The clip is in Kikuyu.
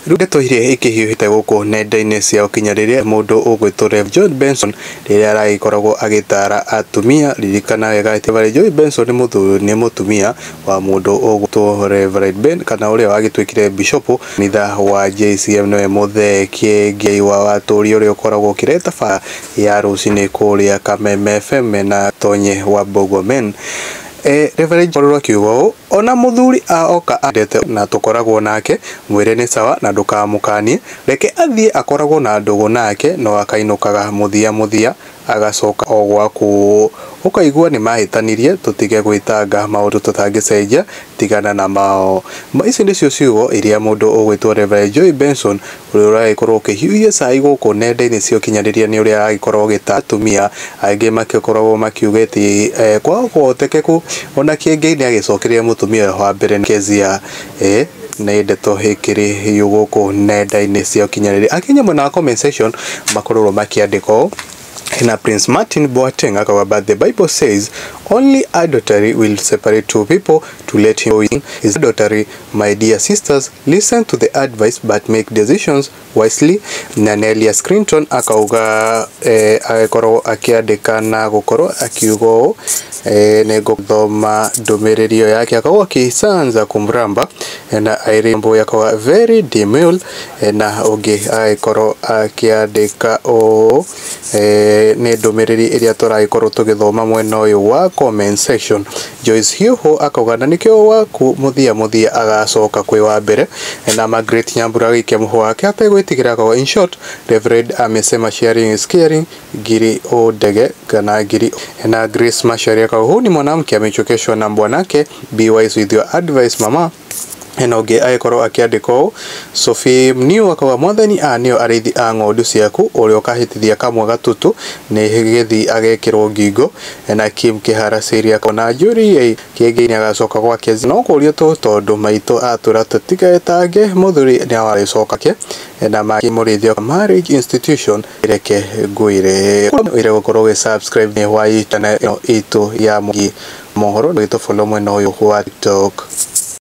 Rĩu ndeto iria ikĩhiũhĩte gũkũ nenda-inĩ cia ũkinyanĩria mũndũ ũgwĩtwo Rev John Benson rĩrĩa aragĩkoragwo agĩtara atumia. Ririkana wega atĩ Rev John Benson nĩ mũthuri nĩ mũtumia wa mũndũ ũgwĩtwo Reverend Ben kana ũrĩa wagĩtuĩkire bishop kanitha wa JCM, nĩwe Mũthee Kĩengei wa Watũũri ũrĩa ũkoragwo ũkĩreta bara ya rũcinĩ kũrĩa Kameme FM na Tonye wa Bogomen. Reverend akorirwo akiuga ũũ, ona mũthuri oka andete na tũkoragwo nake, mwĩre nĩ sawa na ndũkamũkanie, reke athiĩ akoragwo na ndũgũ nake no akainũkaga mũthia mũthia agacoka o gwaku, ũkaigua nĩ mahĩtanirie, tũtige gwĩtanga maũndũ tũtangĩcenjia, tigana na mao. Ici nĩcio ciugo iria mũndũ ũgwĩtwo Reverend Joy Benson ũrĩa ũragĩkorwo ũkĩhiũhia cai gũkũ nenda-inĩ cia ũkinyanĩria nĩ ũrĩa aragĩkorwo agĩta atumia angĩ makĩkoragwo makiuga atĩ kwa ũhotekeku ona Kĩengei nĩ agĩcokeria mũtumia wa mbere Kezia. Nĩ ndeto ĩkĩrĩ hiũ gũkũ nenda-inĩ cia ũkinyanĩria. Akenya mwena wa comment section makoragwo makĩandĩka ũũ na Prince Martin Boateng akauga, "But the Bible says only adultery will separate two people. To let him go is adultery. My dear sisters, listen to the advice but make decisions wisely." Na Nelia Scrinton akauga, agĩkorwo akĩandĩka na gũkorwo akiuga ũũ, nĩngũthoma ndũmĩrĩri ĩyo yake, akauga kisanza kumramba. Na Irene Mboya akauga, "Very demure." Na ũngĩ agĩkorwo akĩandĩka ũũ, nĩ ndũmĩrĩri ĩrĩa tũragĩkorwo tũgĩthoma mwena ũyũ wa comment section. Joyce Hiuhu akauga, "Na nĩkĩo waku mũthia mũthia agacoka kwĩ wa mbere." Na Margaret Nyambura agĩikia mũhũ wake ategwĩtigĩra, akauga, "In short, Reverend amesema sharing is caring, ngiri ũndege kana ngiri." Na Grace Macharia akauga, "Huu ni mwanamke amechokeshwa na bwanake. Be wise with your advice, mama." Na ũngĩ agĩkorwo akĩandĩka ũũ, Sophie Mniu akauga, "Mwathani a nĩo arĩithi a ng'ondu ciaku, ũrĩa ũkahĩtithia kamwe gatutu nĩ gĩthi agekĩrwo ngingo." Na Kim Kĩhara Ciria akona Njũri Kĩengei nĩ agacoka gwake, no kũrio tũ tondũ maitũ atũra tũtigetange, mũthuri nĩ arĩcoka ke. Na Mũrĩithi marriage institution, reke ngwĩre ĩre gũkorwo ũgĩ subscribe nĩ wa channel ĩno itũ ya Mwangi Mohoro, na gĩtũ follow mwena ũyũ wa TikTok.